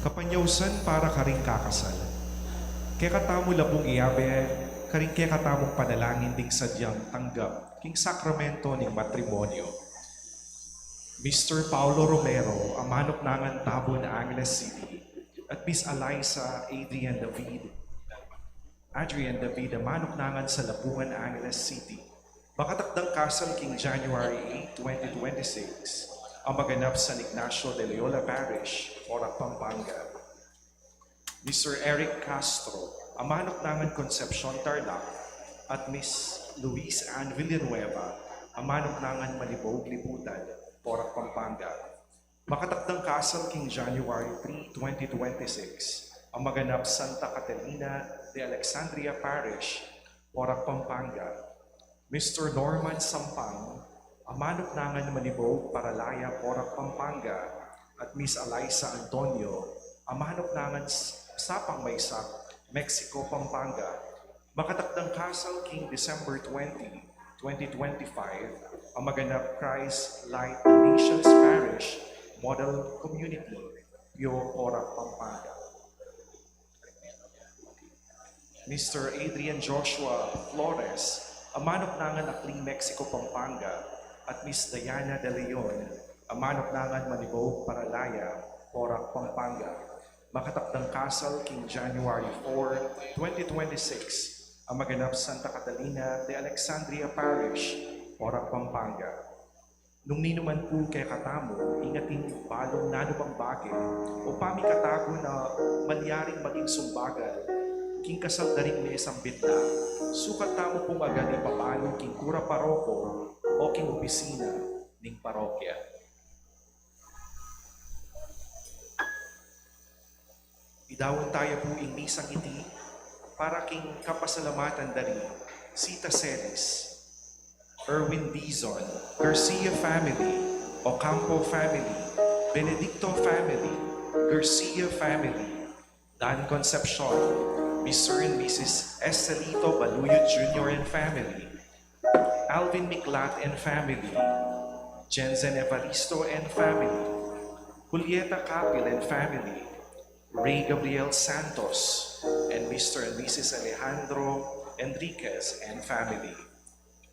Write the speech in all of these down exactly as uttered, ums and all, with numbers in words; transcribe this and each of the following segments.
Kapanyausan para karing kakasal. Kekatamu la pung iyabe karing kekatamung panalangin ding sadyang tanggap king sakramento ning matrimonyo. Mister Paulo Romero, a manuknangan Tabon, Angeles City, at Miss Eliza Adrian David, Adrian David, a manuknangan Salabungan, Angeles City, makatakdang kasal king January eight, twenty twenty-six, a maganap San Ignacio de Loyola Parish, Porac, Pampanga. Mister Eric Castro, a manuknangan Concepcion, Tarlac, at Miss Louise Ann Villanueva, a manuknangan Malibog, Libutan, Porac, Pampanga. Makatakdang kasal king January three, twenty twenty-six, a maganap Santa Catalina de Alexandria Parish, Porac, Pampanga. Mister Norman Sampang, a manuknangan Malibog, Paralaya, Porac, Pampanga, at Miss Eliza Antonio, a manuknangan S-, Sapang Maysak, Mexico, Pampanga. Makatakdang kasal king December twenty, twenty twenty-five, a maganap Christ Light Nations Parish Model Community, Pio, Porac, Pampanga. Mister Adrian Joshua Flores, a manuknangan Akli, Mexico, Pampanga, at Miss Diana De Leon, a manuknangan Malibog, Paralaya, Porac, Pampanga. Makatakdang kasal king January four, twenty twenty-six, a maganap Santa Catalina de Alexandria Parish, Porac, Pampanga. Nung ninuman pu kekatamu ing atin balung nanumang bage o pamikatagun a malyaring maging sumbagal king kasal da ring mesang bitla, sukat tamu pung agad ipabalu king kura paroko o king opisina ning parokya. Idaun taya pu ing misang iti para king kapasalamatan da ri Sita Celis, Erwin Dizon, Garcia family, Ocampo family, Benedicto family, Garcia family, Dan Concepcion, Mister and Missus Estelito Baluyot Junior and family, Alvin Miklat and family, Jensen Evaristo and family, Julieta Capil and family, Ray Gabriel Santos, and Mister and Missus Alejandro Enriquez and family.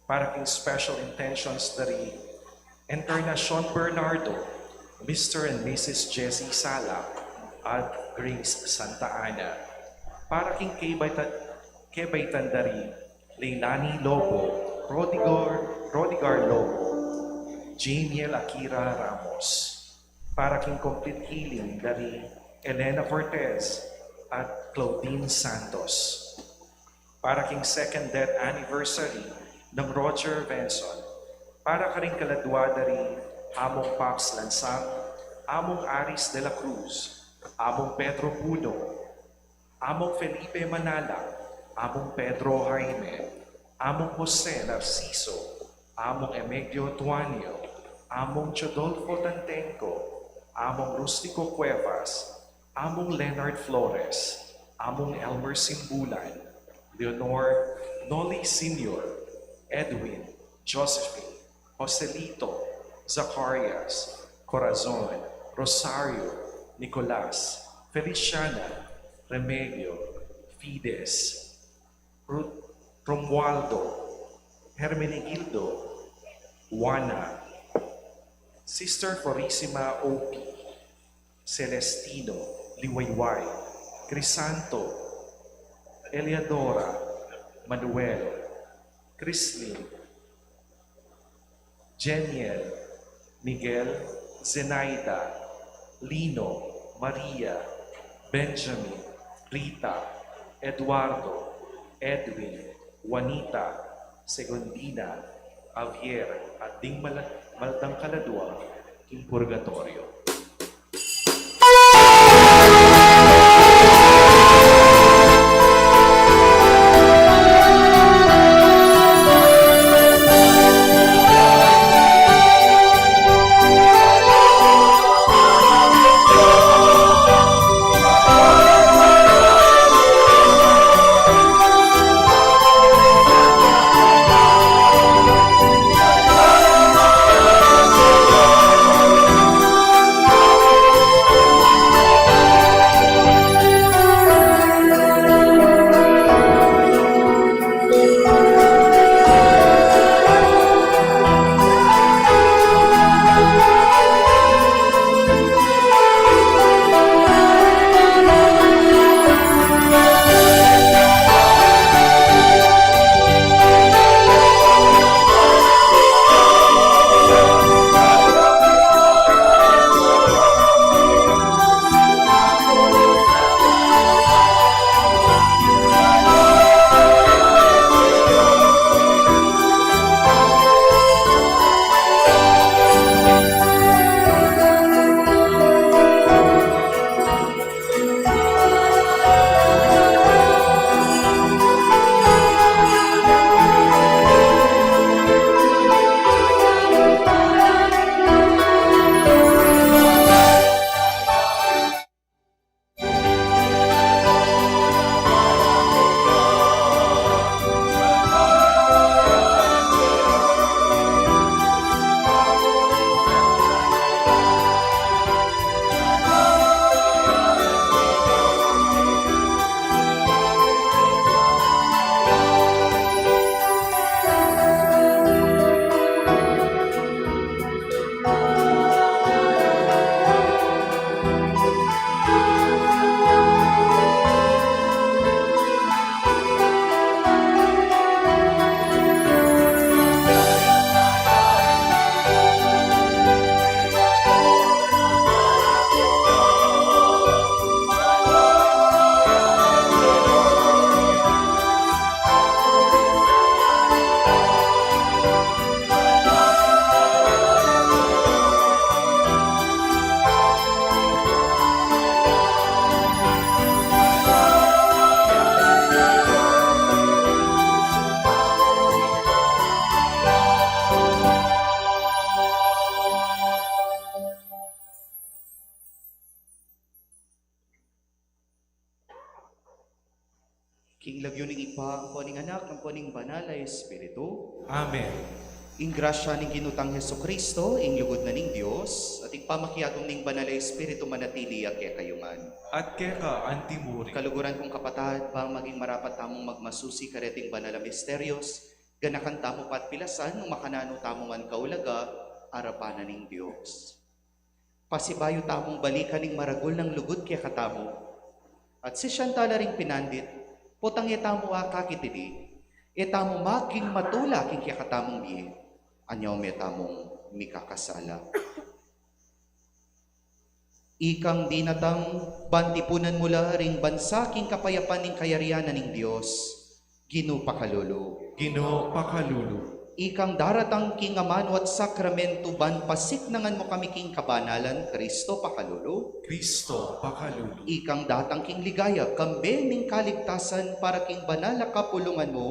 Para king special intentions da ri Encarnacion Bernardo, Mister and Missus Jessie Sala, at Grace Santa Ana. Para king kebaitan, kebaitan da ri Leilani Lobo, Rodigar, Rodigar Lobo, Jamiel Akira Ramos. Para king complete healing da ri Elena Cortez at Claudine Santos. Para king second death anniversary nang Roger Venson. Para karing kaladua da ri Among Pax Lansang, Among Aris de la Cruz, Among Pedro Puno, Among Felipe Manala, Among Pedro Jaime, Among Jose Narciso, Among Emigdio Tuanio, Among Chodolfo Tantenco, Among Rustico Cuevas, Among Leonard Flores, Among Elmer Simbulan, Leonor, Noli Senior, Edwin, Josephine, Joselito, Zacarias, Corazon, Rosario, Nicolas, Feliciana, Remigio, Fides, Ru-, Romualdo, Hermenegildo, Juana, Sister Florisima O P, Celestino, Liwayway, Crisanto, Eleodora, Manuel, Crislin, Jeniel, Miguel, Zenaida, Lino, Maria, Benjamin, Rita, Eduardo, Edwin, Juanita, Segundina, Javier, at ding mala-, maldang kaladua king purgatorio. King lagyu ning Ibpa, ampo ning Anak, ampo ning Banal a Espiritu. Amen. Ing grasya ning Ginu tang Jesucristo, ing lugud na ning Dios, at ing pamakiatum ning Banal a Espiritu manatili ya kekayu ngan. At keka antimurin. Kaluguran kung kapatad, bang maging marapat tamung magmasusi kareting banal a misterios, ganakan tamu pa at pilasan nung makananu tamu ngan kaulaga arapan na ning Dios. Pasibayu tamung balikan ing maragul nang lugud kekatamu. At sisian ta la ring pinandit, potang e tamu akakit ini, e tamu maging matula king kekatamung bie, anyawang e tamung mikakasala. Ikang dinatang ban tipunan mu la ring bansa king kapayapan ning kayarian na ning Dios, Ginu pakalulu. Ginu pakalulu. Ikang daratang king amanu at sakramentu ban pasiknangan mu kami king kabanalan, Kristo pakalulu. Kristo pakalulu. Ikang datang king ligaya, kambe ning kaligtasan para king banal a kapulungan mu,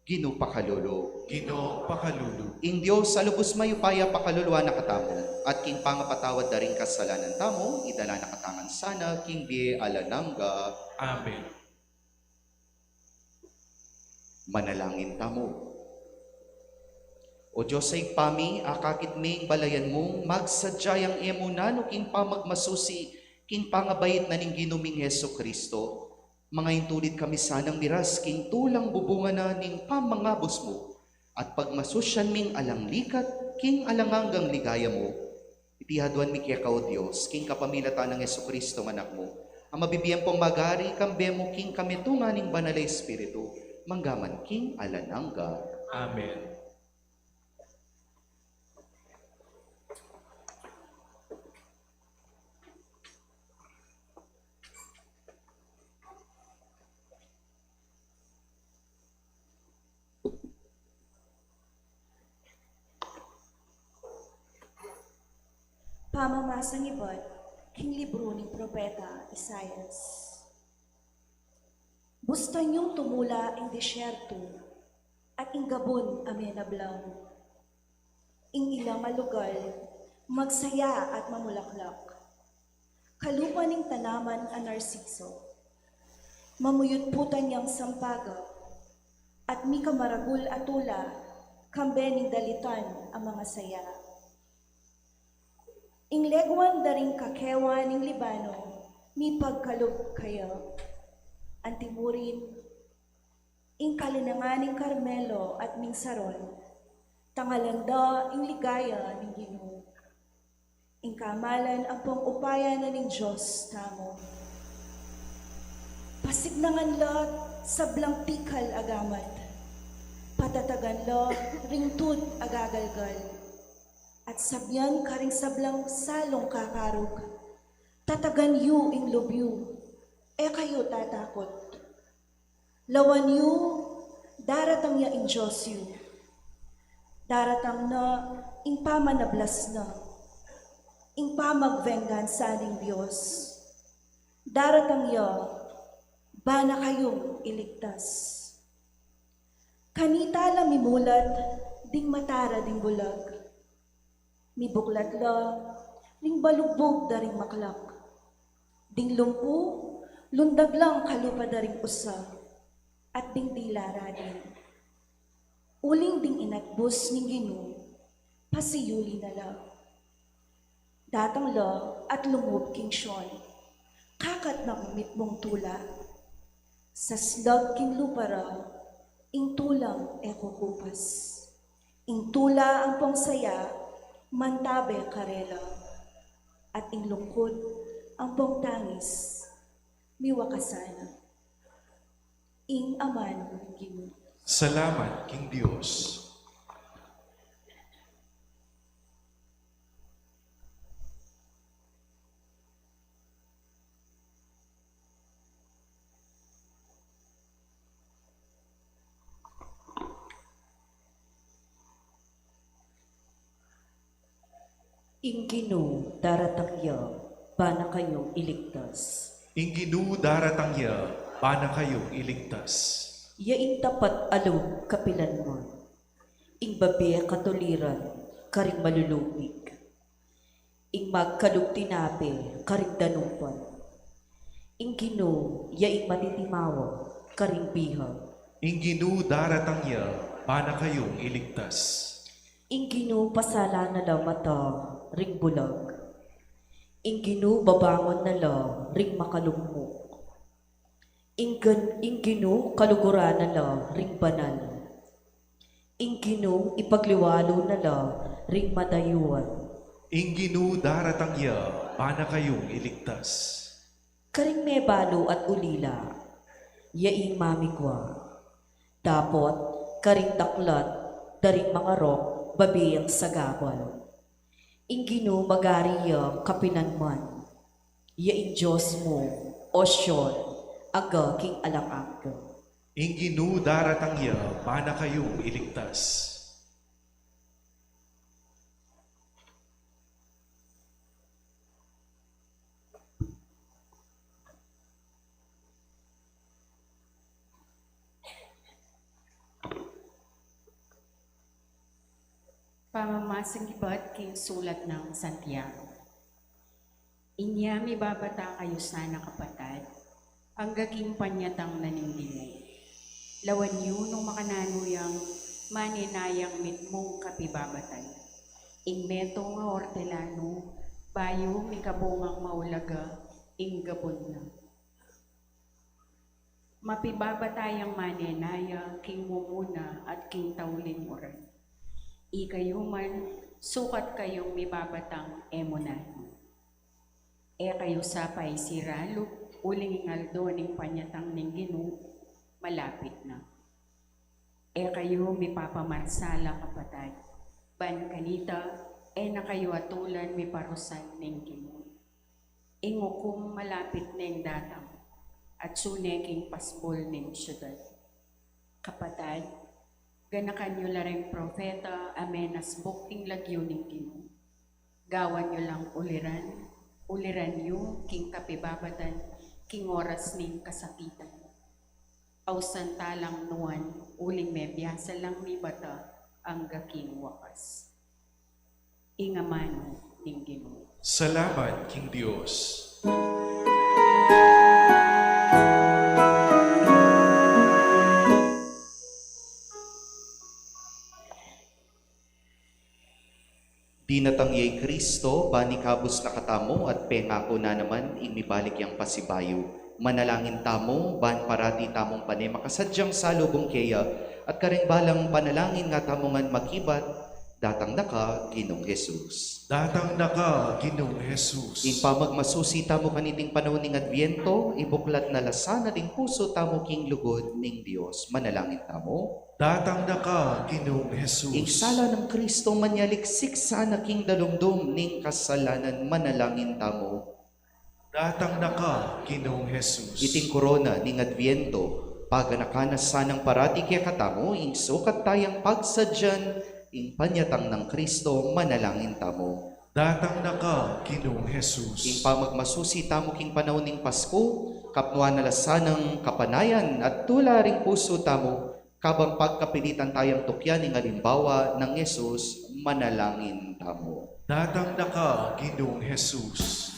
Ginu pakalulu. Ginu pakalulu. Ing Dios a lubus mayupaya pakaluluan na katamu, at king pangapatawad da ring kasalanan tamu, idala na katamu ngan sana king bie alang angga. Amen. Manalangin tamu. O Dios a Ibpa mi, akakit mi ing balayan mung magsadya yang e mu nanu king pamagmasusi king pangabait na ning Ginu ming Jesucristo, mangaintulid kami sanang miras king tulang bubungan na ning pamangabus mu, at pagmasusian ming alang likat king alang anggang ligaya mu. Iti aduan mi keka, O Dios, king kapamilatan nang Jesucristo, Anak mu, a mabibie ampong magari kambe mu king kametungan ning Banal a Espiritu, mangga man king alang angga. Amen. Pamamasang ibat king libru ning propeta Isaias. Bustan yung tumula ing disyertu at ing gabun a menablang, ing ilang a lugal magsaya at mamulaklak, kalupa ning tanaman a narsiso. Mamuyutputan yang sampaga at mika maragul a tula kambe ning dalitan a mangasaya. Ing leguan da ring kakewa ning Libano mipagkalub kaya. Antimurin, ing kalinangan ning Karmelo at ning Saron, tangalan da ing ligaya ning Ginu. Ing kamalan ampong upaya na ning Dios tamu. Pasiknangan la sablang tikal a gamat, patatagan la ring tud a gagalgal, at sabian karing sablang salung kakarug, tatagan yu ing lub yu, e kayu tatakut. Lawan yu, daratang ya ing Dios yu. Daratang na ing pamanablas na, ing pamagvenggansa ning Dios. Daratang ya, ba na kayung iligtas. Kanita la mimulat ding mata ra ding bulag. Mibuklat la ring balugbug da ring maklak. Ding lumpu, lundag lang kalupa da ring usa, at ding dila ra din. Uling ding inatbus ning Ginu, pasiyuli na la. Datang la at lungub king Sion, kakat nang mitmung tula. Saslag king lupa ra, ing tulang e kukupas. Ing tula ampong saya, mantabe karela. At ing lungkut ampong tangis, miwakasan na. Ing amanu ning Ginu. Salamat king Dios. Ing Ginu daratang ya, ba na kayung iligtas. Ing Ginu daratang ya, ba na kayung iligtas. Ya ing tapat a lub kapilanman, ing babie katuliran karing malulupig, ing magkalub tinape karing danupan. Ing Ginu ya ing matitimawa, karing bihag. Ing Ginu daratang ya, bana kayung iligtas. Ing Ginu pasalan na la mata ring bulag. Ing Ginu babangun na la ring makalugmok. Ing Gin-, ing Ginu kaluguran na la ring banal. Ing Ginu ipagliwalu na la ring madayuan. Ing Ginu daratang ya, bana kayung iligtas. Karing mebalu at ulila, ya ing mamigwa. Dapot karing daklat da ring mangarok, babe yang sagabal. Ing Ginu magari ya kapilanman. Ya ing Dios mu, O Sion, angga king alang angga. Ing Ginu daratang ya, bana kayung iligtas. Pamamasang ibat king sulat nang Santiago. Inya mibabata kayu sana, kapatad, angga king panyatang na ning Ginu. Lawan yu nung makananu yang manenayang mitmung kapibabatan. Ing metung a ortelanu, bayu mikabungang maulaga ing gabun na. Mapibabata yang manenaya king mumuna at king tauling uran. Ikayu man, sukat kayung mibabatang e mu nanu. E kayu sa paisiralu, uling ing aldo ning panyatang ning Ginu malapit na. E kayu mipapamarsala, kapatad, ban kanita e na kayu atulan miparusan ning Ginu. Ing ukum malapit neng datang, at sune king pasbul ning siudad. Kapatad, ganakan yu la ring propeta a menasbuk king lagyu ning Ginu. Gawan yu lang uliran, uliran yu king kapibabatan, king oras ning kasakitan. Ausan ta lang nuan, uling mebiasa lang mibata angga king wakas. Ing amanu ning Ginu. Salamat king Dios. Dinatang ya i Kristo, ban ikabus na katamu at pengaku na naman ing mibalik yang pasibayu. Manalangin tamu, ban parati tamung pane makasadyang salubung keya, at kareng balang panalangin nga tamu ngan makibat, datang na ka, Ginung Jesus. Datang na ka, Ginung Jesus. Ing pamagmasusi tamu kaniting panaun ning Adviento, ibuklat na la sana ding pusu tamu king lugud ning Dios. Manalangin tamu. Datang na ka, Ginung Jesus. Ing sala nang Kristo manyaliksik sana king dalumdum ning kasalanan, manalangin tamu. Datang na ka, Ginung Jesus. Iting korona ning Adviento, paganakan na sanang parati kekatamu, ing sukat tayang pagsadyan, ing panyatang nang Kristo, manalangin tamu. Datang na ka, Ginung Jesus. Ing pamagmasusi tamu king panaun ning Pasku, kapnuan na la sanang kapanayan at tula ring pusu tamu, kabang pagkapilitan tayang tukyan ing alimbawa nang Jesus, manalangin tamu. Datang na ka, Ginung Jesus.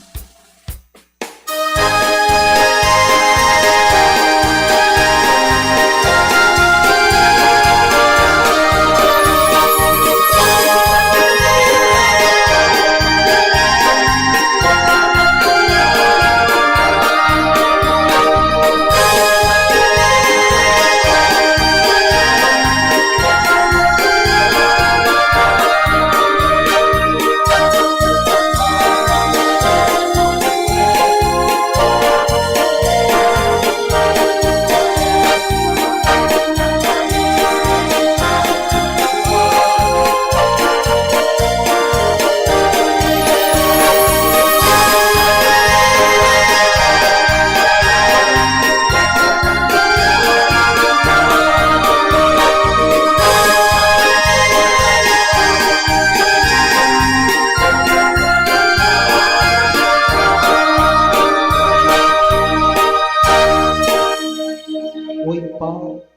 Oy pa,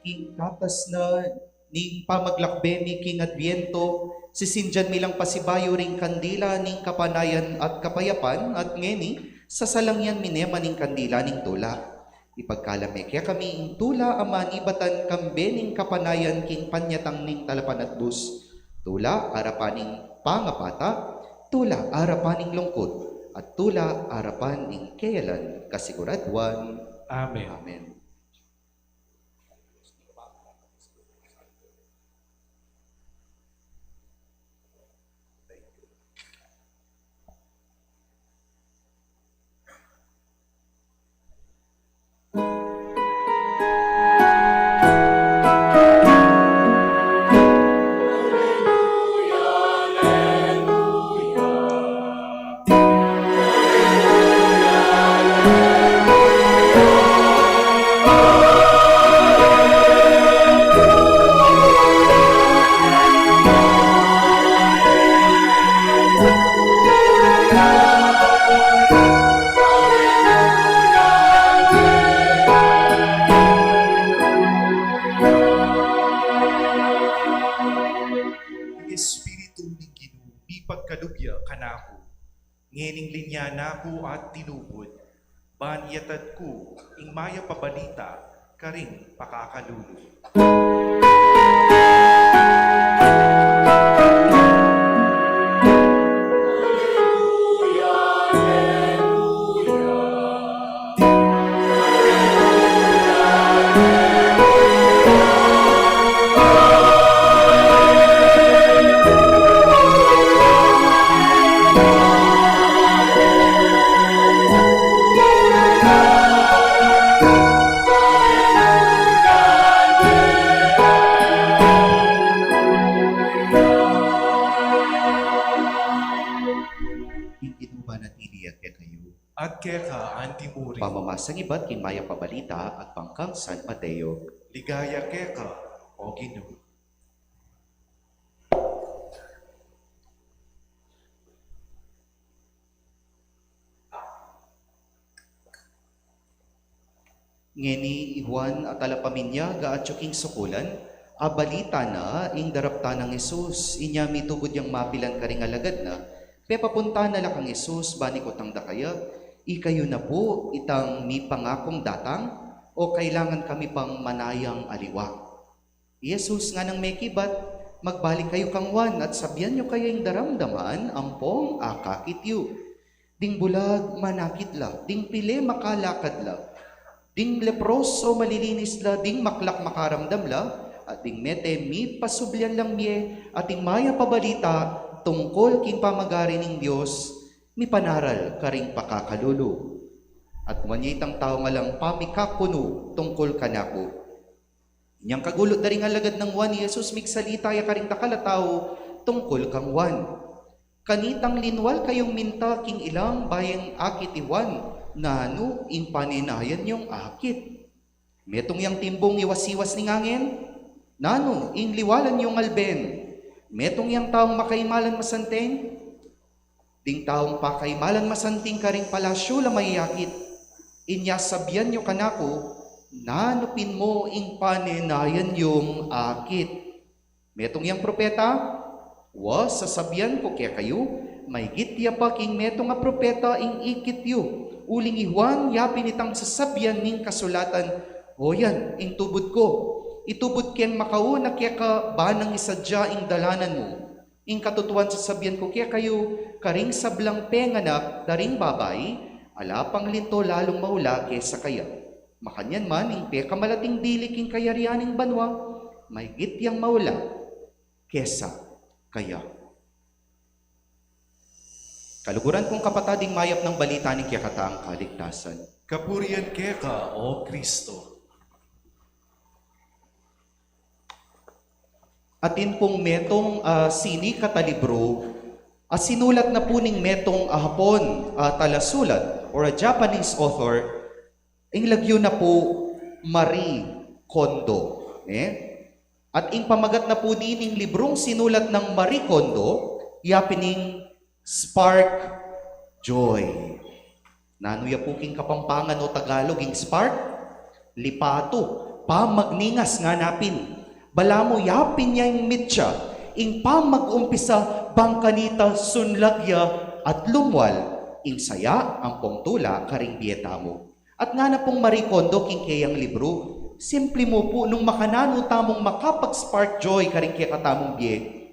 king katas na ning pamaglakbe mi king Adviento, sisindian mi lang pasibayu ring kandila ning kapanayan at kapayapan, at ngeni, sasalangyan mi ne man ing kandila ning tula. Ipagkalub me kekami ing tula a manibatan kambe ning kapanayan king panyatang ning talapanatbus, tula arapan ning pangapata, tula arapan ning lungkut, at tula arapan ning keyalan kasiguraduan. Amen. Amen. Ing Espiritu ning Ginu mipagkalub ya kanaku. Ngening linyanan ku at tinubud, ban iatad ku ing mayap a balita karing pakakalulu. Ing Ginu manatili ya kekayu. At keka anti mu rin. Pamamasang ibat king mayap a balita agpang kang San Mateo. Ligaya keka, O Ginu. Ngeni i Juan a talapaminyag a atyu king sukulan, abalita na ing daraptan nang Jesus. Inya mitubud yang mapilan karing alagad na, pepapunta na la kang Jesus, ban ikutang da kaya, "Ikayu na pu itang mipangakung datang, o kailangan kami pang manayang aliwa?" I Jesus nganang mekibat, "Magbalik kayu kang Juan at sabian yu kaya ing daramdaman ampong akakit yu. Ding bulag manakit la, ding pile makalakad la, ding leproso malilinis la, ding maklak makaramdam la, at ding mete mipasublian lang mie, at ing mayap a balita tungkul king pamagari ning Dios mipanaral karing pakakalulu. At nuan ya itang taung alang pamikakunu tungkul kanaku." Inyang kagulut da ring alagad nang Juan i Jesus, migsalita ya karing dakal a tau tungkul kang Juan, "Kanitang linwal kayung minta king ilang bayeng akit i Juan, nanu ing panenayan yung akit? Metung yang timbung iwas-iwas ning angin? Nanu ing liwalan yung alben? Metung yang taung makaimalan masanting? Ding taung pakaimalan masanting karing palasyu la mayakit. Inya sabian yu kanaku, nanu pin mu ing panenayan yung akit? Metung yang propeta? Wa, sasabian ku kekayu, maigit ya pa king metung a propeta ing ikit yu. Uling i Juan, yapin itang sasabian ning kasulatan, 'O yan ing tubud ku, itubud keng makauna keka, ban nang isadia ing dalanan mu.' Ing katutuan sasabian ku kekayu, karing sablang penganak da ring babai, ala pang linto lalung maula kesa kaya. Makanyan man, ing pekamalating dili king kayarian ning banua, maigit yang maula kesa kaya." Kaluguran kung kapatad, ing mayap nang balita ning kekatang kaligtasan. Kapurian keka, O Kristo. Atin pung metung, ah, sinikat a libru, a sinulat na pu ning metung a Hapon, ah, talasulat, or a Japanese author, ing lagyu na pu Marie Kondo, ne? At ing pamagat na pu nining librung sinulat nang Marie Kondo, yapin ing Spark Joy. Nanu ya pu king Kapampangan o Tagalog ing spark? Lipatu, pamagningas ngana pin. Balamu yapin ya ing mitya, ing pamag-umpisa, bang kanita sunlag ya at lumwal ing saya ampong tula karing bie tamu. At ngana pung Marie Kondo king keyang libru, simple mu pu nung makananu tamung makapag-spark joy karing kekatamung bie.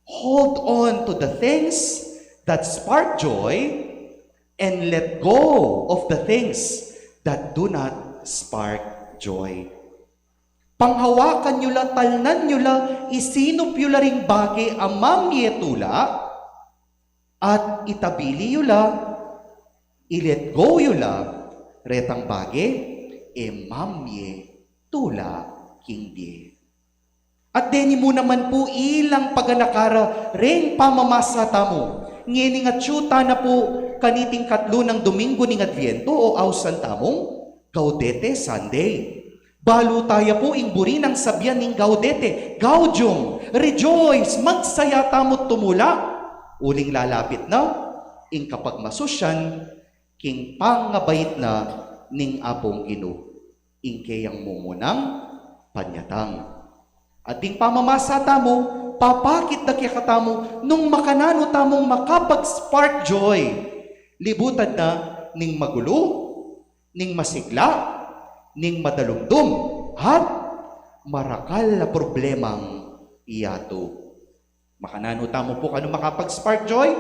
Hold on to the things that spark joy and let go of the things that do not spark joy. Panghawakan yu la, talnan yu la, isinup yu la ring bage a mamie tula, at itabili yu la, i-let go yu la retang bage e mamie tula king bie. At deni mu naman pu ilang paganaka ra reng pamamasa tamu. Ngening atyu tana pu kaniting katlu nang Domingo ning Adviento o ausan tamung Gaudete Sunday. Balu taya pu ing buri nang sabian ning Gaudete, Gaudium, rejoice, magsaya tamu't tumula. Uling lalapit na ing kapagmasusyan king pangabait na ning Apung Ginu. Ing keyang mumunang panyatang. At ding pamamasa tamu, papakit da kekatamu nung makananu tamung makapag-spark joy. Libutan na ning magulu, ning masigla, ning madalumdum, at marakal a problemang yatu. Makananu tamu pu kanu makapag-spark joy?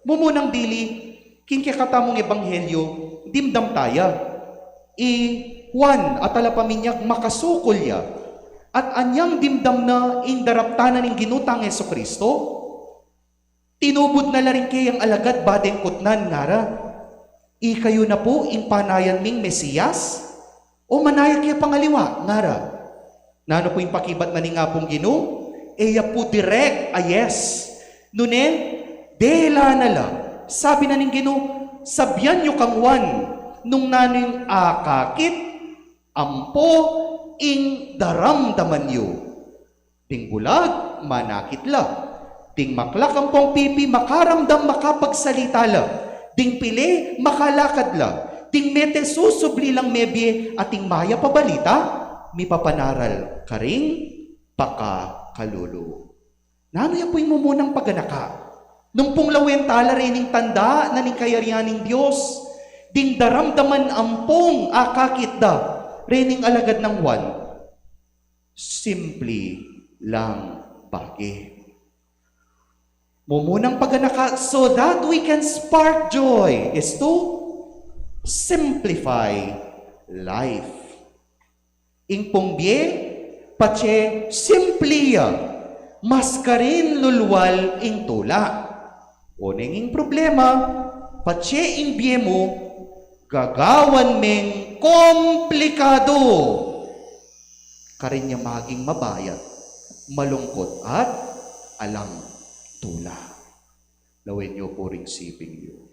Mumunang dili, king kekatamung ebanghelyo, dimdam taya. I Juan a talapaminyag makasukul ya, at anyang dimdam na ing daraptan na ning Ginu tang Jesucristo, tinubud na la ring keyang alagad badeng kutnan, ngara, Ikayu na pu ing panayan ming Mesias? O manaya ke pang aliwa, ngara. Nanu pu ing pakibat na ning Apung Ginu? E ya pu direct a yes. Nune, dela na la. Sabi na ning Ginu, sabian yu kang Juan nung nanu ing akakit ampo ing daramdaman yu. Ding bulag, manakit la. Ding maklak ampong pipi, makaramdam, makapagsalita la. Ding pili, makalakad la. Ding mete, susubli lang mebie, at ding mayap a balita, mipapanaral karing pakakalulu. Nanu ya pu ing mumunang paganaka? Nung pung lawen tala rening tanda na ning kayarian ning Dios, ding daramdaman ampong akakit da rening alagad nang Juan. Simple lang bage. Mumunang paganaka so that we can spark joy is to simplify life. Ing pung bie, patse simple ya, mas karin lulwal ing tula. Oneng ing problema, patse ing bie mu, gagawan meng komplikadu. Karin ya maging mabayat, malungkut at alang tula. Lawen yu pu ring siping yu.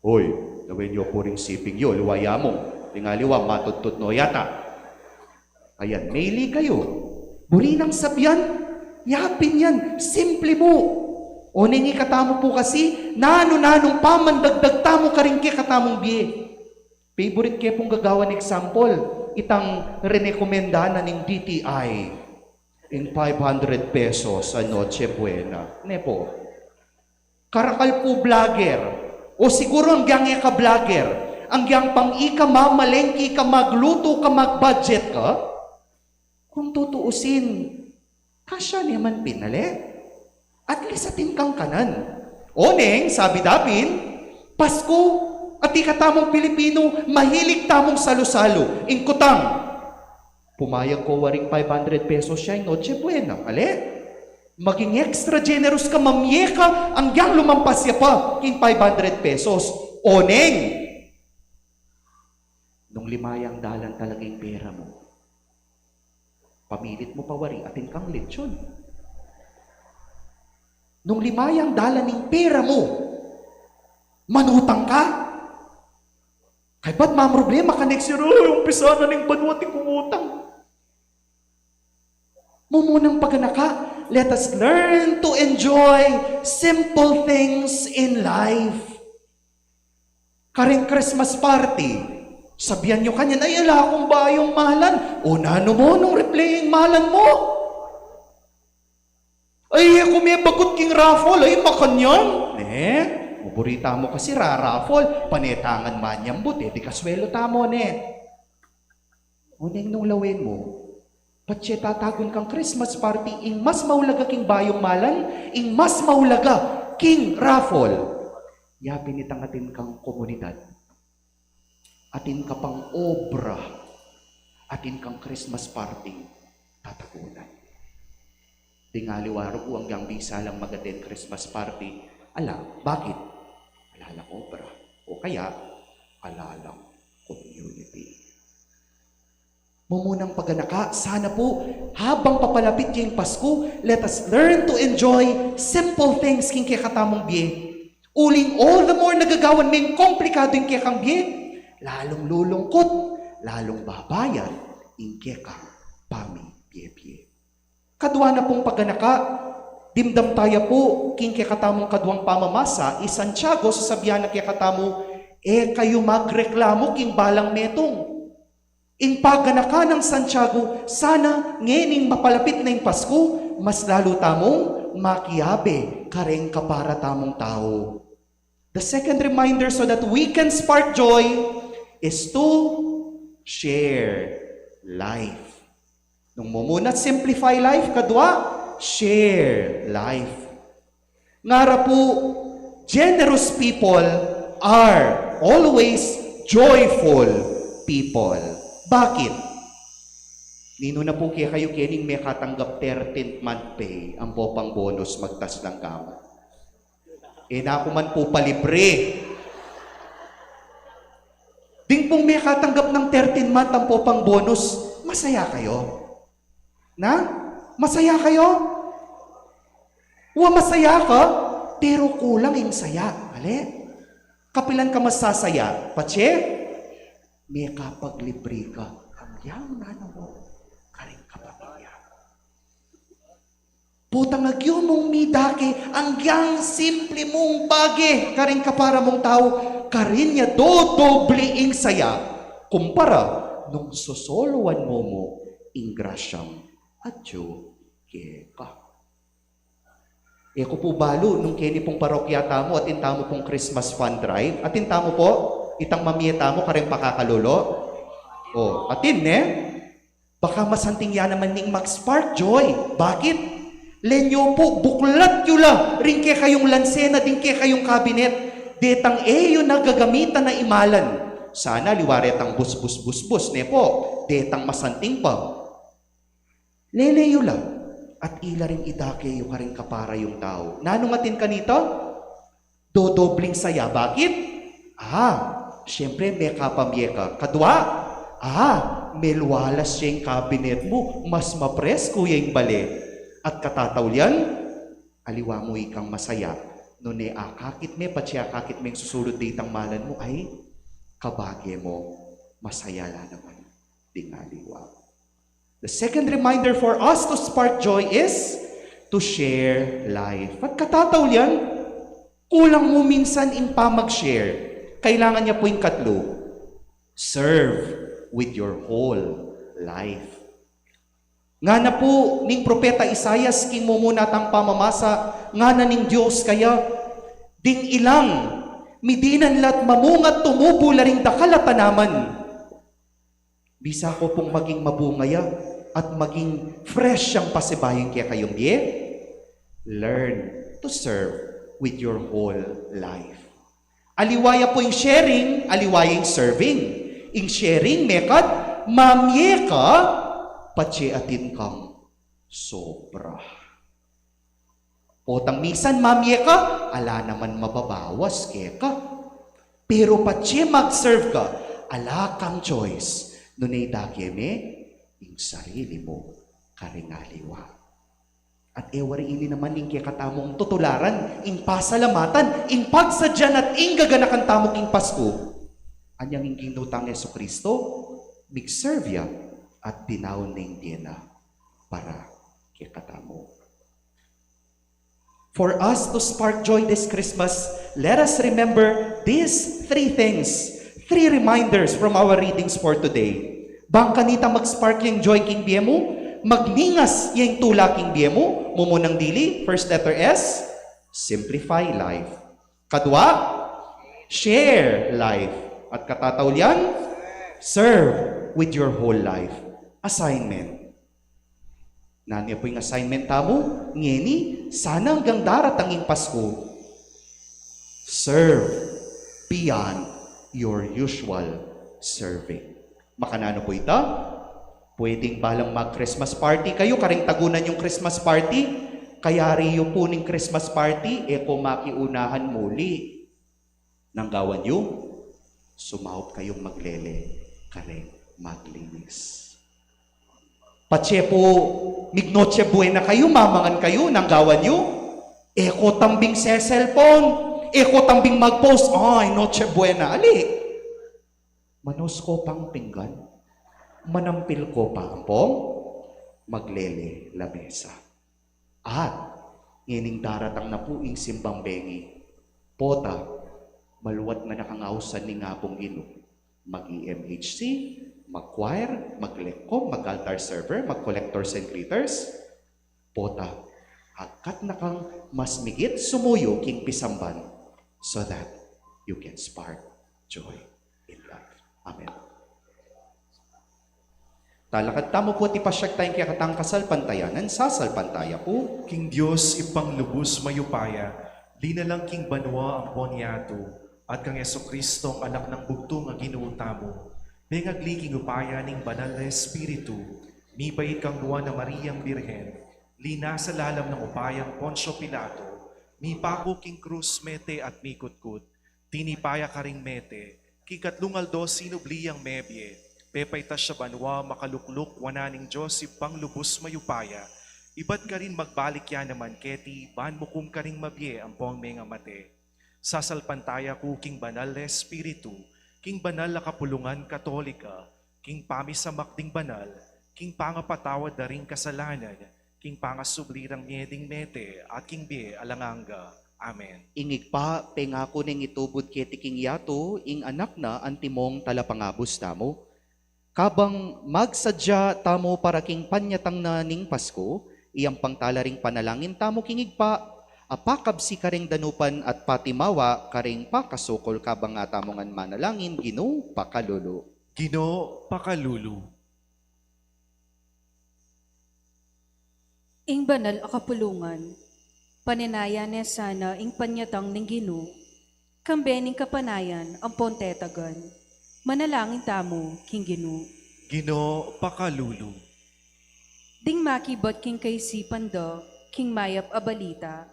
Hoy, lawen yu pu ring siping yu, aliwa ya mu. Ding aliwa, matudtud no yata. Ayan, mili kayu. Buri nang sabian, yapin yan, simple mu. Oneng ikatamu pu kasi, nanu-nanung pamandagdag tamu karing kekatamung bie. Favorite ke pung gagawan example, itang renekomenda na ning D T I. Ing five hundred pesos a Noche Buena. Ne pu. Karakal pu vlogger. O siguru anggyang e ka vlogger. Anggyang pang ika mamalengke ka, maglutu ka, mag-budget ka. Kung tutuusin, kasya ne man pin, ale? At least atin kang kanan. Oneng, sabi da pin, Pasko, at ikatamung Pilipino, mahilig tamung salu-salu. Ing kutang, pumayag ko waring five hundred pesos ya ing Noche Buena, ale? Maging extra generous ka, mamie ka, anggyang lumampas ya pa king five hundred pesos. Oneng! Nung lima yang dalan talaga ing pera mu, pamilit mu pa wari, atin kang lechon. Nung lima yang dalan ing pera mu, manutang ka? Kaybat mamroblema ka next year, "Ay, umpisa na ning banua, atin kung utang." Mumunang paganaka, let us learn to enjoy simple things in life. Karing Christmas party, sabian yu kanyan, "Ay, ala kung bayung malan." O nanu mu nung replay ing malan mu? "Ay, e ku me bagut king raffle, ay, makanyan." Ne? Buri tamu kasi ra-raffle, panetangan man yang bute, di kaswelo tamu, ne? Uneng nung lawen mu, patse tatagun kang Christmas party, ing mas maulaga king bayung malan, ing mas maulaga king raffle. Ya pin itang atin kang komunidad. Atin ka pang obra, atin kang Christmas party tatagunan. Ding aliwa rugyan, anggang bisa lang mag-attend Christmas party. Ala, bakit? Ala lang obra. O kaya, ala lang community. Mumunang paganaka, sana po, habang papalapit ya ing Pasko, let us learn to enjoy simple things king kekatamung bie. Uling all the more nagagawan meng komplikadu ing kekang bie, lalung lulungkut, lalung babayat ing kekang pamibie-bie. Kadwa na pung paganaka, dimdam taya pu king kekatamung kadwang pamamasa, i Santiago sasabian na kekatamu, e kayu magreklamu king balang metung. Ing paganaka nang Santiago, sana ngening mapalapit na ing Pasko, mas lalu tamung makiabe kareng kapara tamung tau. The second reminder so that we can spark joy is to share life. Nung mumuna, simplify life, kadwa, share life. Ngara pu, generous people are always joyful people. Bakit? Ninu na pu kekayu kening mekatanggap thirteenth month pay, ampo pang bonus magtas lang gamat. E na ku man pu palibre. Ding pung mekatanggap ng thirteenth month ampo pang bonus, masaya kayo? Na? Masaya kayo? Wa, masaya ka, pero kulang ing saya. Ali? Kapilan ka masasaya? Patse? Mekapaglibre ka. Anggiyang nanu mo, karing kapamilya. Potang agyu mung midake, anggiyang simple mung bage, karing kapara mung tau, karin ya dodobli ing saya, kumpara nung sosoluan mu mu ing grasyang atyu keka. E ku pu balu nung keni pung parokya tamu, atin tamu pung Christmas fund drive, atin tamu pu, itang mamie tamu, karing pakakalulu. O, atin, ne? Baka masanting ya naman ning mag-spark joy. Bakit? Lenyo pu, buklat yu la ring kekayung lansena, ding kekayung kabinet. Detang e yu na gagamitan a imalan. Sana aliwa retang busbus-busbus, ne pu? Detang masanting pa. Lele yu la, at ila ring idake yu karing kapara yung tau. Nanung atin kanita? Dodobling saya. Bakit? A, siyempre, mekapamie ka. Kadwa, a, melwalas ya ing kabinet mu, mas mapresko ya ing bale. At katataulian, aliwa mu ikang masaya. Nune akakit me, patse akakit me ing susulud de itang malan mu, ay, kabage mu, masaya la naman ding aliwa. The second reminder for us to spark joy is to share life. At katataulian, kulang mu minsan ing pamag-share. Kailangan ya pu ing katlu, serve with your whole life. Ngana pu ning propeta Isaias king mumuna tang pamamasa, ngana ning Dios kaya, ding ilang midinan la't mamunga, tumubu la ring dakal a tanaman. Bisa ko pung maging mabunga ya at maging fresh yang pasibayu ing kekayung bie. Learn to serve with your whole life. Aliwa ya pu ing sharing, aliwa ya ing serving. Ing sharing, mekad, mamie ka, patse atin kang sobra. Potang minsan mamie ka, ala naman mababawas keka. Pero patse mag-serve ka, ala kang choice. Nune idake me ing sarili mu karing aliwa. At e wari ini naman ing kekatamung tutularan, ing pasalamatan, ing pagsadyan at ing gaganakan tamu king Pasku. Anyang ing Ginu tang Jesucristo, mig-serve ya at binaun ne ing bie na para kekatamu. For us to spark joy this Christmas, let us remember these three things, three reminders from our readings for today. Bang kanita mag-spark yang joy king bie mu, magningas yang tula king bie mu, mumunang dili, first letter S, simplify life. Kadwa, share life. At katataulian, serve with your whole life. Assignment. Nanu ya pu ing assignment tamu ngeni, sana anggang daratang ing Pasku, serve beyond your usual serving. Makananu pu ita? Pwedeng balang mag-Christmas party kayu, kareng tagunan yung Christmas party, kayari yu pu ning Christmas party, e ko makiunahan muli. Nanu ing gawan yu? Sumaup kayung maglele kareng maglinis. Patse pu mig-Noche Buena kayu, mamangan kayu, nanu ing gawan yu? E ko tambing se-cellphone, e ko tambing mag-post, ay, Noche Buena, ali. Manus ko pang pinggan, manampil ko pa ampong maglele lamesa. At ngening daratang na pu ing simbang bengi. Pota, maluat na na kang ausan ning Apung Ginu. Mag-E M H C, mag-choir, mag-lecom, mag-altar server, mag-collectors and greeters. Pota, agkat na kang mas migit sumuyu king pisamban, so that you can spark joy in life. Amen. Talakad tamu pu at ipasyag taya ing kekatang kasalpantayanan. Sasalpantaya ku king Dios, Ibpang lubus mayupaya, linalang king banua ampon yatu, at kang Jesucristo, Anak nang bugtung a Ginu tamu, pengagli king upaya ning Banal a Espiritu, mibait kang Nuan a Mariang Birhen, linasa lalam ning upayang Poncio Pilato, mipaku king krus, mete at mikutkut, tinipa ya karing mete, king katlung aldo sinubli yang mebie, pepaitas ya banua, makalukluk wanan ning Dios Ibpang lubus mayupaya, ibat karin magbalik ya naman keti ban mukum karing mabie ampong mengamate. Sasalpantaya ku king Banal a Espiritu, king banal a kapulungan Katolika, king pamisamak ding banal, king pangapatawad da ring kasalanan, king pangasubli rang mie ding mete, at king bie alang angga. Amen. Ing Ibpa pengaku neng itubud keti king yatu ing Anak na antimong talapangabus tamu. Kabang magsadya tamu para king panyatang na ning Pasku, iyampang tala ring panalangin tamu king Ibpa a pakabsi kareng danupan at patimawa kareng pakasukul. Kabang nga tamu ngan manalangin, Ginu, pakalulu. Ginu, pakalulu. Ing banal a kapulungan, paninayan ne sana ing panyatang ning Ginu, kambe ning kapanayan ampon tetagan. Manalangin tamu king Ginu. Ginu, pakalulu. Ding makibat king kaisipan da king mayap a balita,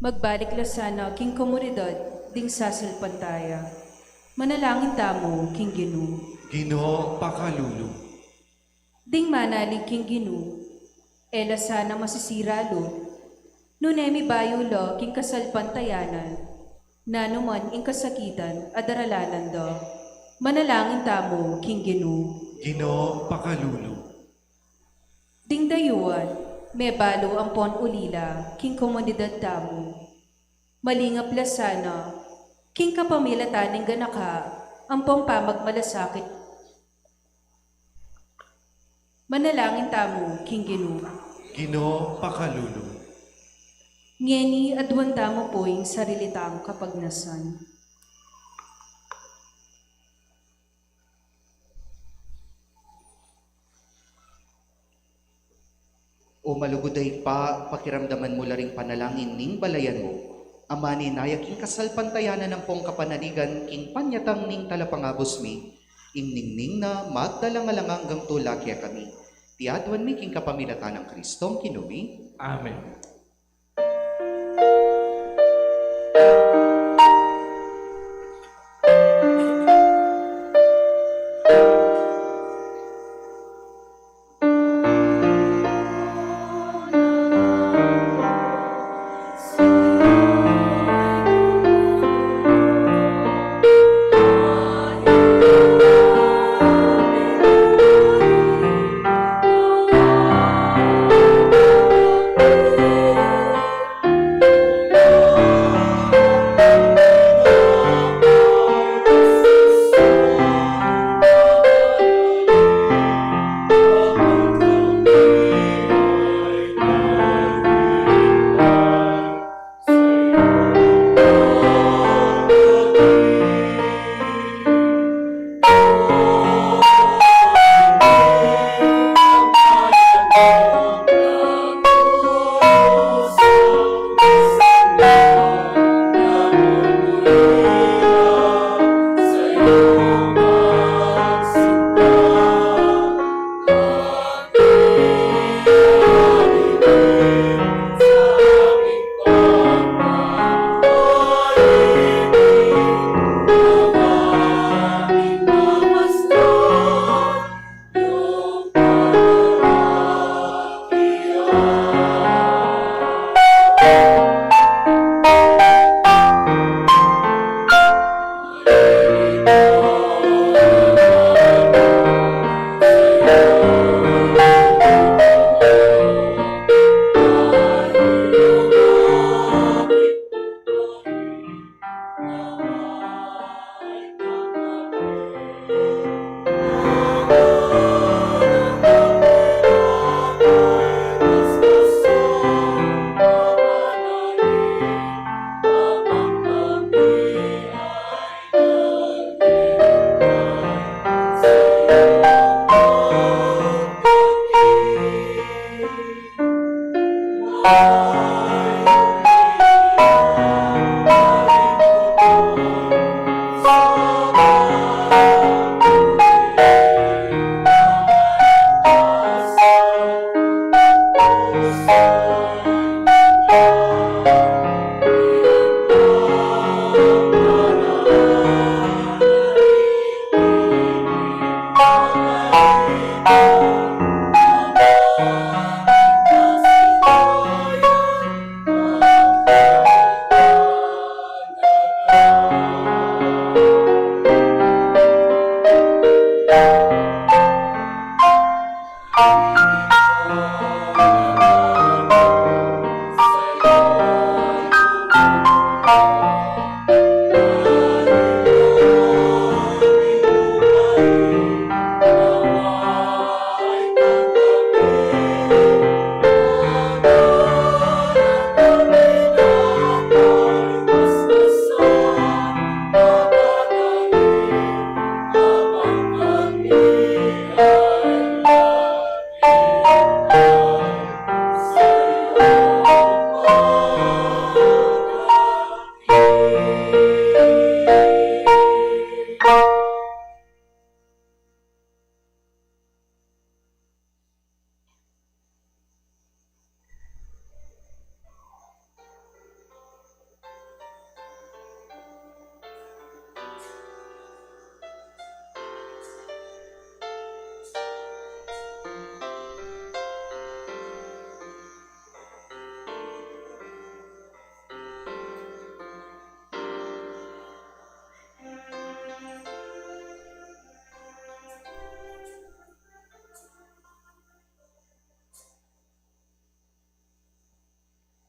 magbalik la sana king komunidad ding sasalpantaya. Manalangin tamu king Ginu. Ginu, pakalulu. Ding manalig king Ginu, e la sana masisira lub, nune mibayu la king kasalpantayanan, nanu man ing kasakitan a daralanan da. Manalangin tamu king Ginu. Ginu, pakalulu. Ding dayuan, mebalu ampon ulila king komunidad tamu, malingap la sana king kapamilatan ning ganaka ampong pamagmalasakit. Manalangin tamu king Ginu. Ginu, pakalulu. Ngeni aduan tamu pu ing sarili tang kapagnasan. O malugud a Ibpa, pakiramdaman mu la ring panalangin ning balayan mu, a maninaya king kasalpantayanan ampong kapanaligan king panyatang ning Talapangabus mi, ing ningning na magdala alang anggang tula kekami. Iti aduan mi king kapamilatan nang Kristong Ginu mi. Amen.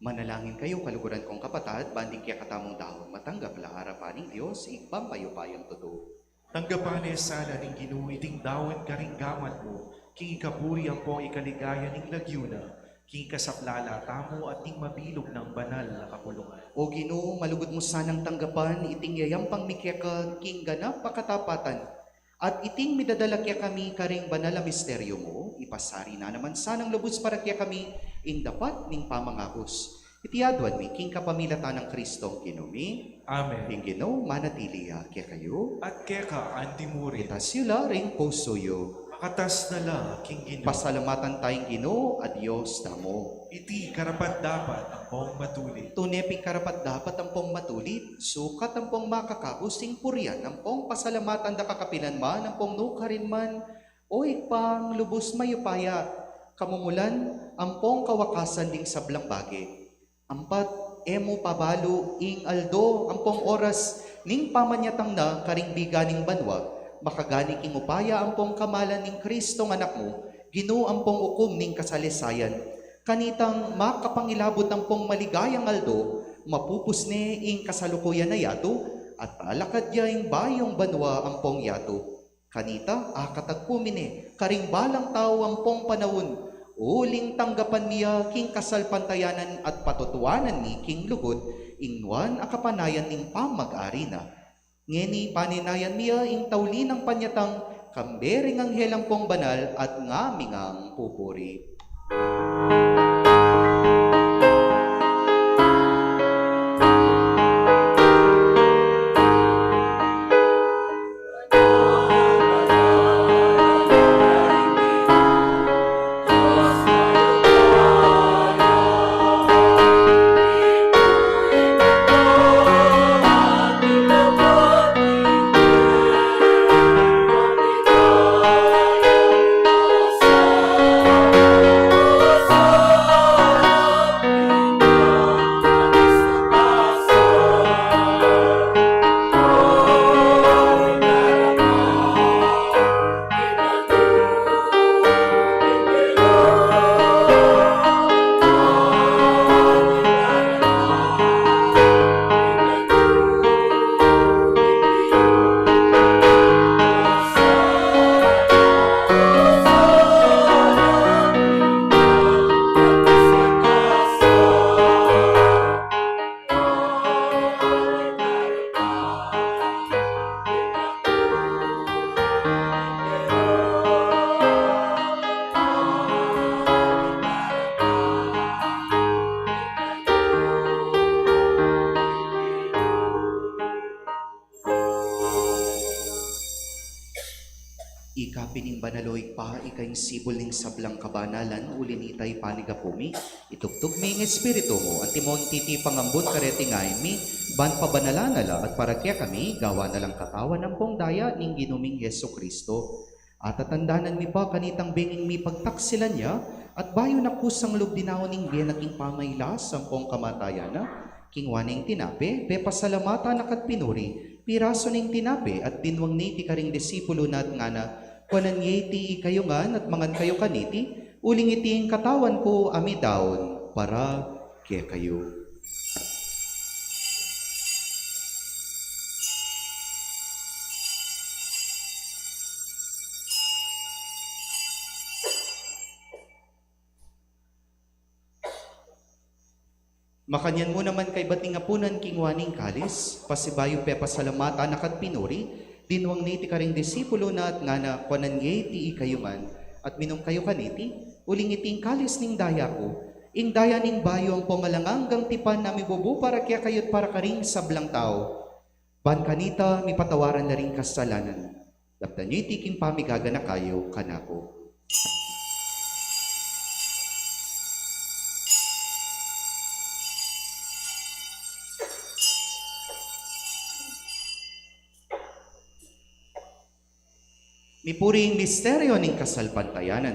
Manalangin kayu, kaluguran kung kapatad, ban ding kekatamung daun matanggap la arapan ning Dios, Ibpang mayupayang tutu. Tanggapan na sana ning Ginu iting daun karing gamat mu, king ikaburi ampong ikaligaya ning lagyu na, king ikasaplala tamu at ning mabilug nang banal a kapulungan. O Ginu, malugud mu sanang tanggapan iting yayampang mi keka king ganap a katapatan, at iting midadala kekami karing banal a misteryu mu, ipasari na naman sanang lubus para kekami ing dapat ning pamangakus. Iti aduan mi king kapamilatan nang Kristong Ginu mi. Amen. Ing Ginu manatili ya kekayu. At keka antimurin. Itas yu la ring pusu yu. Makatas na la king Ginu. Pasalamatan taya ing Ginu a Dios tamu. Iti karapat-dapat ampong matulid. Tune pin karapat-dapat ampong matulid, sukat ampong makakabus ing purian ampong pasalamatan da kakapilan man ampong nukarin man, O Ibpang lubus mayupaya, kamumulan ampong kawakasan ding sablang bage. Ampat e mu pabalu ing aldo ampong oras ning pamanyatang na karing biga ning banua, makagani king upaya ampong kamalan ning Kristong Anak mu, Ginu ampong ukum ning kasalisayan. Kanitang makapangilabut ampong maligayang aldo, mapupus ne ing kasalukuyan a yatu, at alakad ya ing bayung banua ampong yatu. Kanita, akatagpu mi ne karing balang tau ampong panaun, uling tanggapan mi ya king kasalpantayanan at patutuanan mi king lugud ing nuan a kapanayan ning pamag-ari na. Ngeni, paninayan mi ya ing tauli nang panyatang, kambe ring anghel ampong banal at ngamingang pupuri. Ika pin ing banal, o Ibpa, ika ing sibul ning sablang kabanalan, uli na nita ipanyawad mi, itubud mi ing Espiritu mu, antimong titipang ambun kareting ain mi, ban pabanalan na la at para kekami, gawan na lang katawan ampong daya ning Ginu ming Jesucristo. Atatandanan mi pa kanitang benging mipagtaksilan ya, at bayu na kusang lub dinaun ing bie na king pamailas ampong kamatayan na, kinua ne ing tinape, pepasalamatan na ka't pinuri, pirasu ne ing tinape, at dinwang ne iti karing disipulo na at ngana, kuanan ye iti ikayu ngan, at mangan kayu kaniti, uling iti ing katawan ku a midaun para kekayu. Makanyan mu naman kaybat ning apunan, kinua ne ing kalis, pasibayu pepasalamatan na ka't pinuri, dinwang ne iti karing disipulo na at ngana, kuanan ye iti ikayu ngan, at minum kayu kaniti, uling iti ing kalis ning daya ku, ing daya ning bayu ampong alang anggang tipan a mibubu para kekayu't para karing sablang tau. Ban kanita mipatawaran la ring kasalanan. Daptan yu iti king pamigaganaka yu kanaku. Mipuri ing misteryo ning kasalpantayanan.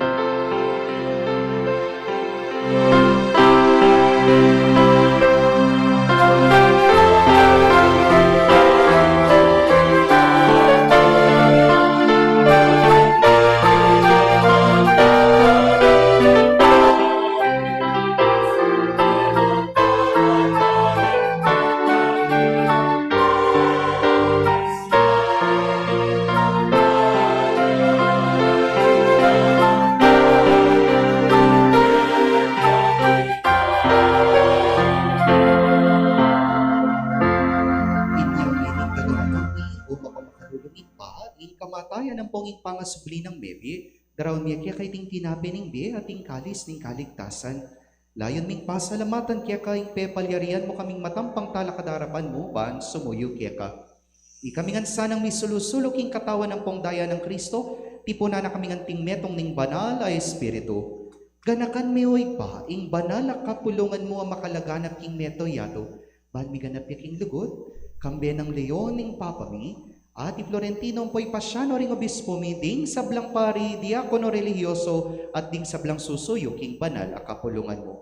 Inyang ining kaganakan mi, o mapamakalulung Ibpa, ing kamatayan ampong ing pangasubli nang mebie, daraun mi keka iting tinape ning bie at ing kalis ning kaligtasan. Layun ming pasalamatan keka ing pepalyarian mu kaming matampang talakad king arapan mu ban sumuyu keka. Ikami ngan sanang misulu-sulu king katawan ampong daya nang Kristo, tipunan na kami ngan king metung ning Banal a Espiritu. Ganakan me, o Ibpa, ing banal a kapulungan mu a makalaganap king mabilug a yatu, ban miganap ya king lugud, kambe nang Leon ing Papa mi, at i Florentino ampo i Paciano ring Obispo mi, ding sablang pari, diakono, relihiyoso, at ding sablang susuyu king banal a kapulungan mu.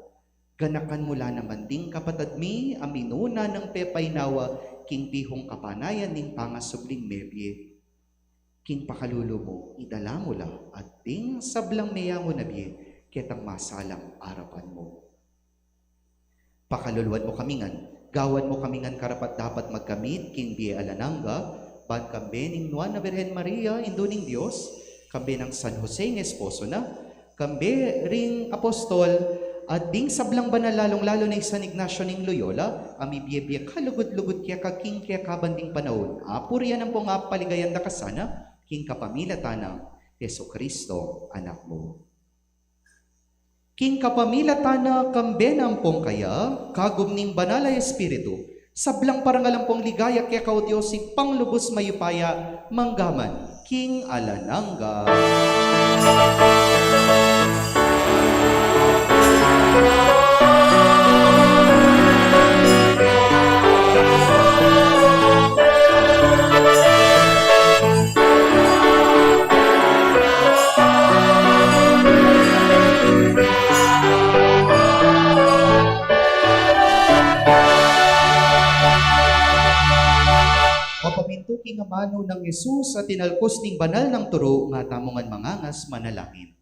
Ganakan mu la naman ding kapatad mi a minuna nang pepainawa king bihung kapanayan ning pangasubling mebie. King pakalulu mu, idala mu la at ding sablang meyangu na bie ketang masalang arapan mu. Pakaluluan mu kami ngan, gawan mu kami ngan karapat-dapat magkamit king bie alang angga, ban kambe ning Nuan a Birhen Maria, Indu ning Dios, kambe nang San Jose ing esposo na, kambe ring apostol, at ding sablang banal, lalung-lalu na i San Ignacio ning Loyola, a mibie-bie kalugud-lugud keka king kekaban ding panaun, apurian ampong apaligayan da ka sana, king kapamilatan nang Jesucristo, Anak mu. King kapamilatan na, kambe na ampong kaya, kagum ning Banal a Espiritu, sablang parangal ampong ligaya keka, o Dios, Ibpang lubus mayupaya, mangga man king alang angga. Mapamintu king amanu nang Jesus at tinalkus ning banal nang turu, nga tamu ngan mangangas manalangin.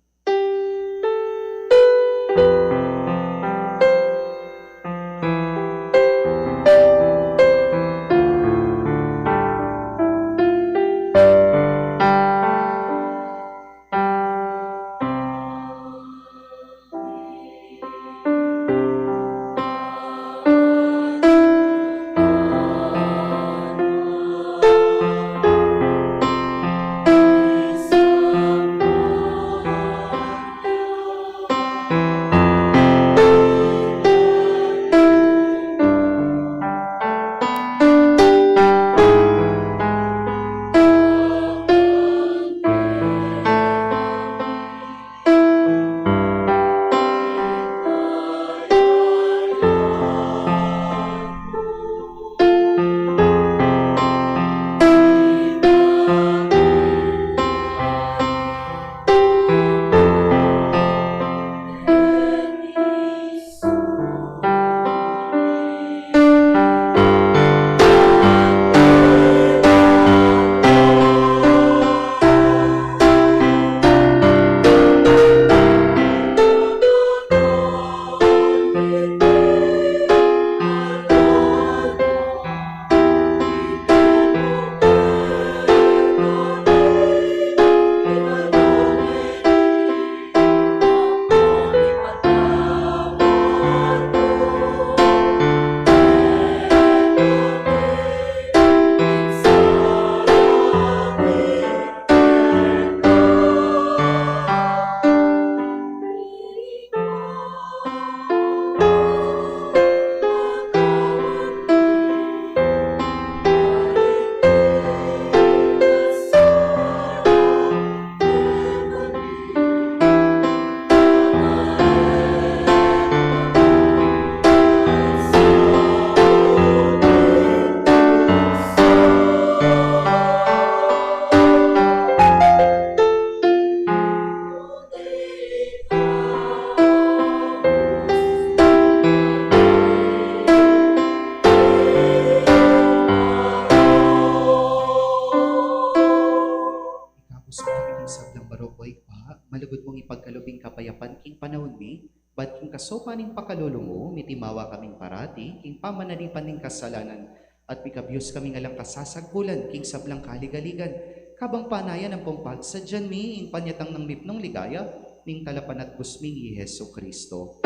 Rokoy pa, malugud mung ipagkalub ing kapayapan king panaun mi, bat king kasaupan ning pakalulu mu, mitimawa kaming parati king pamanalipan ning kasalanan, at mikabus kaming alang kasasagpulan king sablang kaligaligan, kabang panayan ampong pagsadyan mi ing panyatang nang mipnung ligaya ning Talapanatbus ming i Jesucristo.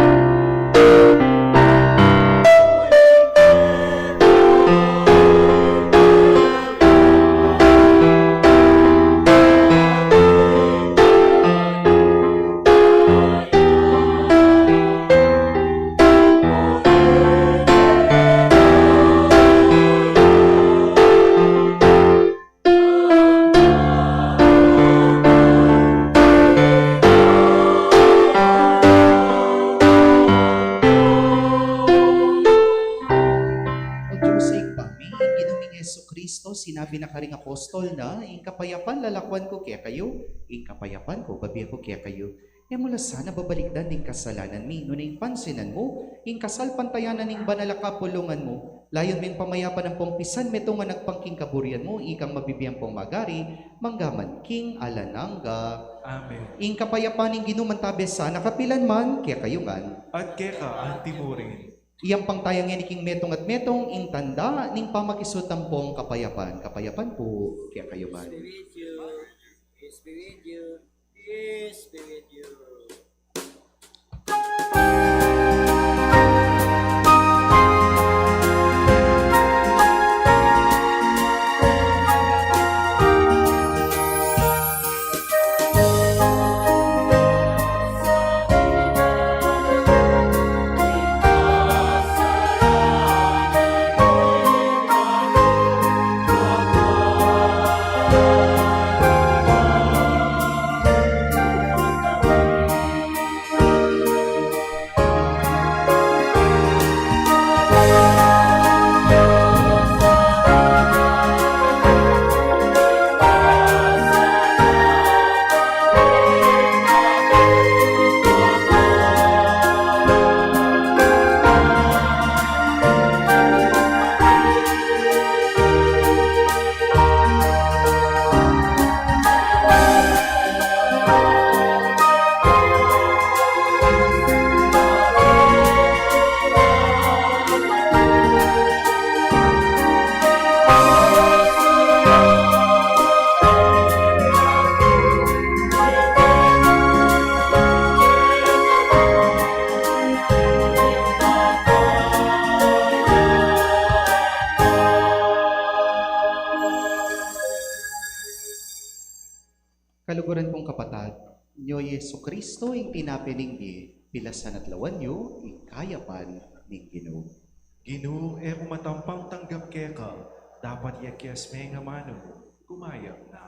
O Dios, Ibpa mi, ing Ginu ming Jesucristo, sinabi na karing apostol na, ing kapayapan lalakwan ku kekayu, ing kapayapan ku babie ku kekayu. E mu la sana babalikdan ding kasalanan mi, nune ing pansinan mu ing kasalpantayanan ning banal a kapulungan mu, layun meng pamayapan ampong pisan metung a nagpang king kaburian mu, ikang mabibie ampong magari mangga man king alang angga. Amen. Ing kapayapan ning Ginu mantabe sana kapilan man kekayu ngan. At keka anti mu rin. Iyampang taya ngeni king metung at metung ing tanda ning pamakisut ampong kapayapan. Kapayapan pu kekayu ngan. Spirit you. Spirit you. Spirit you. Kaluguran kung kapatad, nyo Jesucristo ing tinape ning bie, pilasan at lawan yu ing kayapan ning Ginu. Ginu, e ku matampang tanggap keka, dapat ya kias me ing amanu mu, kumayap na.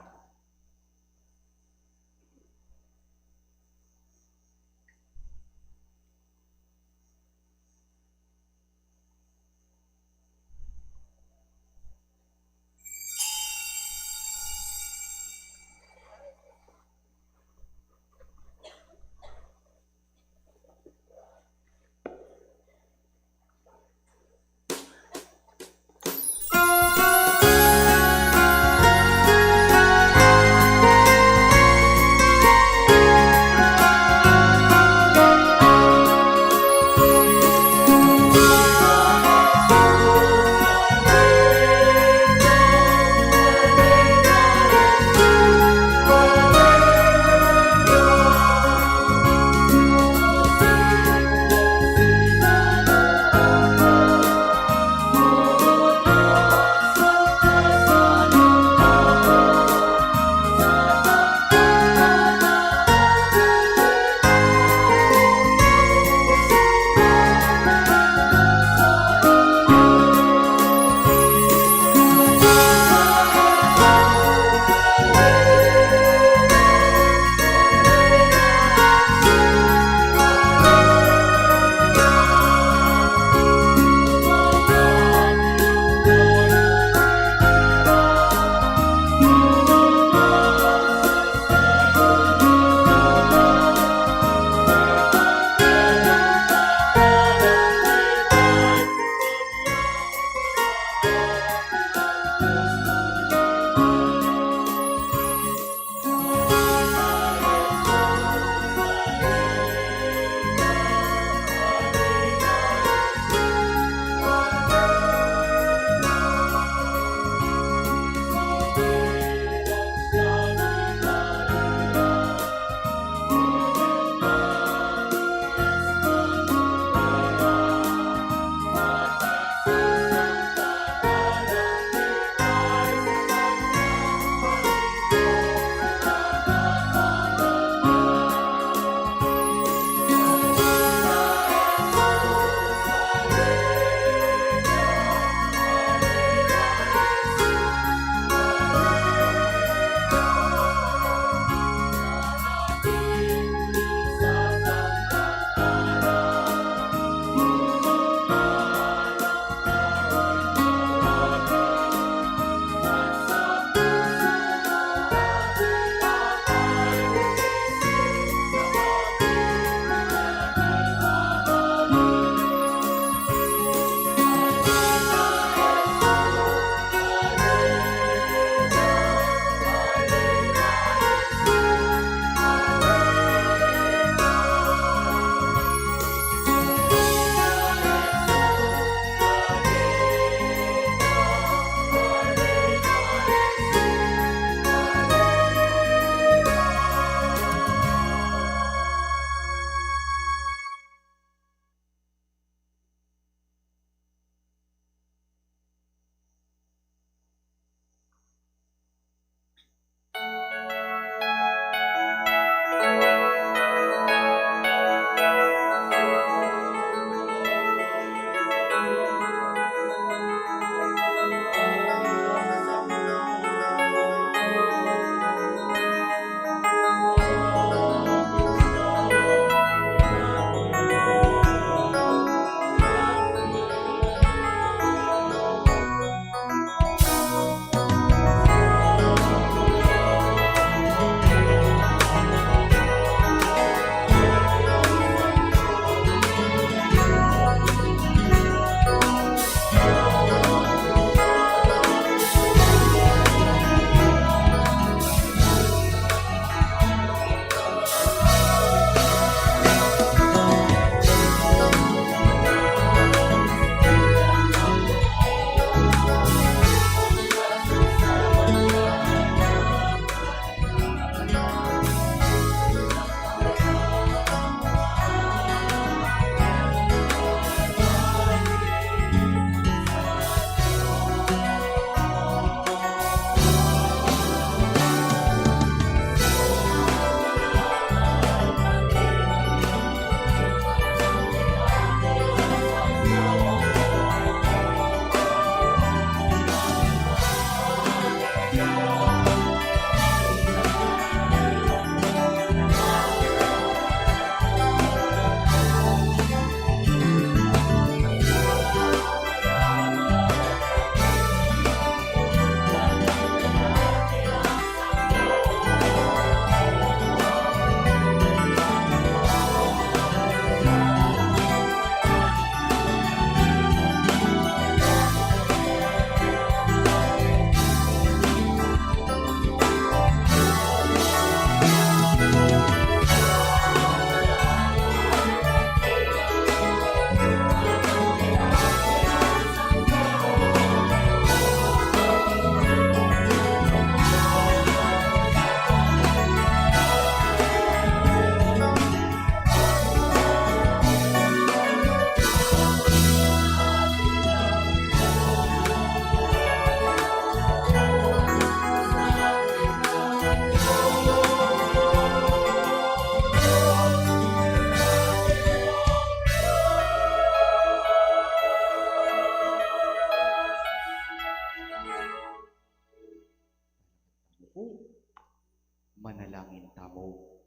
tamu.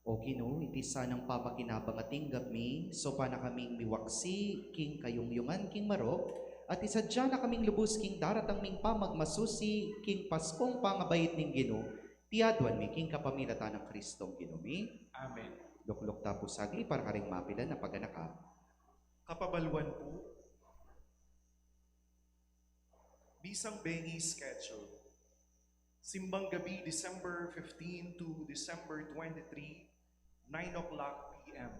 O Ginu, iti sanang papakinabang a tinggap mi, saupan na kaming miwaksi king kayungyungan king marok, at isadya na kaming lubus king daratang ming pamagmasusi king Paskong pangabait ning Ginu, iti aduan mi king kapamilatan nang Kristong Ginu mi. Amen. Lukluk ta pu saglit para karing mapilan a paganaka. Kapabaluan pu. Misang bengi schedule. Simbang gabi, December fifteen to December twenty-three, nine o'clock P M.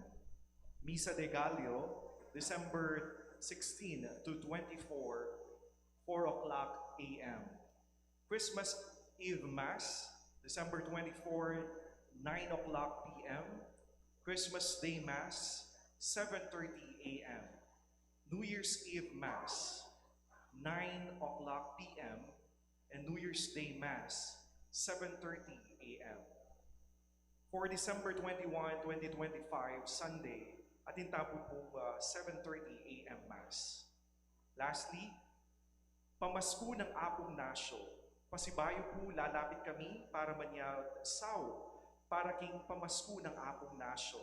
Misa de Gallo, December sixteen to twenty-four, four o'clock A M. Christmas Eve Mass, December twenty-four, nine o'clock P M. Christmas Day Mass, seven thirty A M. New Year's Eve Mass, nine o'clock P M, and New Year's Day Mass, seven thirty A M. For December twenty-one, twenty twenty-five, Sunday, atin tamu pung, uh, seven thirty A M Mass. Lastly, Pamasku nang Apung Nasyo. Pasibayu pu lalapit kami para manyad sau para king Pamasku nang Apung Nasyo.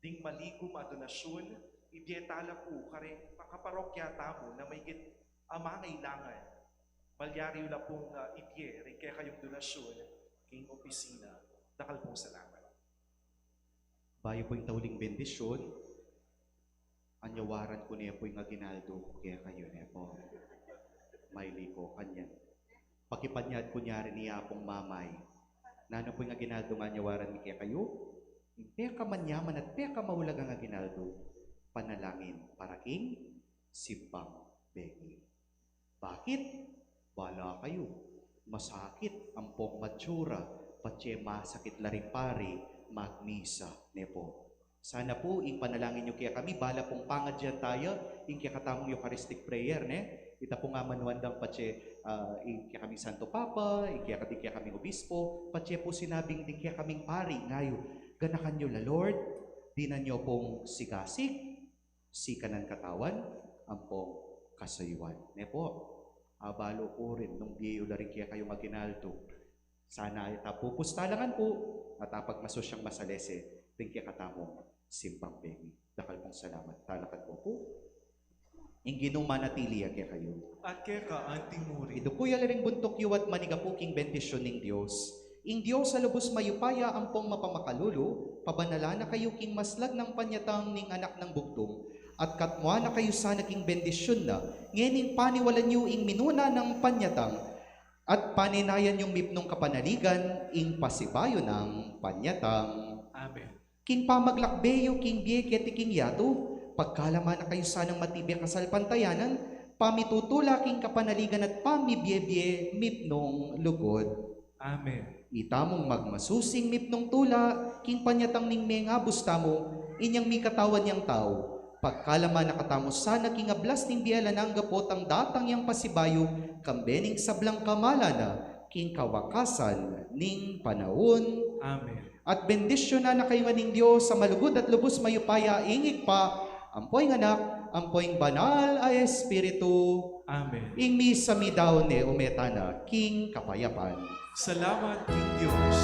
Ding maligum a donasyun, ibie tala pu karing kaparokya tamu na maigit a mangailangan. Malyari yu la pung, ah, ibie ring kekayung donasyun king opisina. Dakal pung salamat. Bayu pu ing tauling bendisyun, anyawaran ku ne pu ing aginaldo ku kekayu ne pu. Maili ku kanyan. Pakipanyad ku ne rin i Apung Mamay. Nanu pu ing aginaldong anyawaran mi kekayu? Ing pekamanyaman at pekamaulagang aginaldo, panalangin para king Simbang Bengi. Bakit? Bala kayu. Masakit ampong matsura, patse masakit la ring pari magmisa, ne pu. Sana pu, ing panalangin yu kekami, bala pung pangadyan taya, ing kekatamung Eucharistic prayer, ne? Ita pung amanuan dang patse, ah, ing kekaming Santo Papa, ing keka-, ing kekaming Obispo, patse pu sinabing ding kekaming pari, ngayu, ganakan yu la, Lord, dinan yu pung sigasig, sikanan katawan, ampong kasayuan. Ne pu, abalu ku rin nung bie yu la ring kekayung aginaldo. Sana ita pupustalangan pu, at apagmasusyang masalese ring kekatamung Simbang Bengi. Dakal pung salamat. Talakad pu pu. Ing Ginu manatili ya kekayu. At keka anti mu rin. Iduku ya la ring buntuk yu at manigapu king bendisyun ning Dios. Ing Dios a lubus mayupaya ampong mapamakalulu, pabanalan na kayu king maslag nang panyatang ning Anak nang Bugtung, at katmuan na kayu sana king bendisyun na, ngening paniwalan yu ing minuna nang panyatang, at paninayan yung mipnung kapanaligan ing pasibayu nang panyatang. Amen. King pamaglakbe yu king bie keti king yatu, pagkalama na kayu sanang matibe kasalpantayanan, pamitutula king kapanaligan at pamibiebie mipnung lugud. Amen. Itamung magmasusing mipnung tula, king panyatang ning mengabus tamu, inyang mikatawan yang tau, pagkalama na katamu sana king ablas ning bie alang angga potang datang yang pasibayu, kambe ning sablang kamalan na, king kawakasan ning panaun. Amen. At bendisyunan na kayu ngan ning Dios a malugud at lubus mayupaya, ing Ibpa, ampo ing Anak, ampo ing Banal a Espiritu. Amen. Ing misa mi daun ne, ume tana king kapayapan. Salamat king Dios.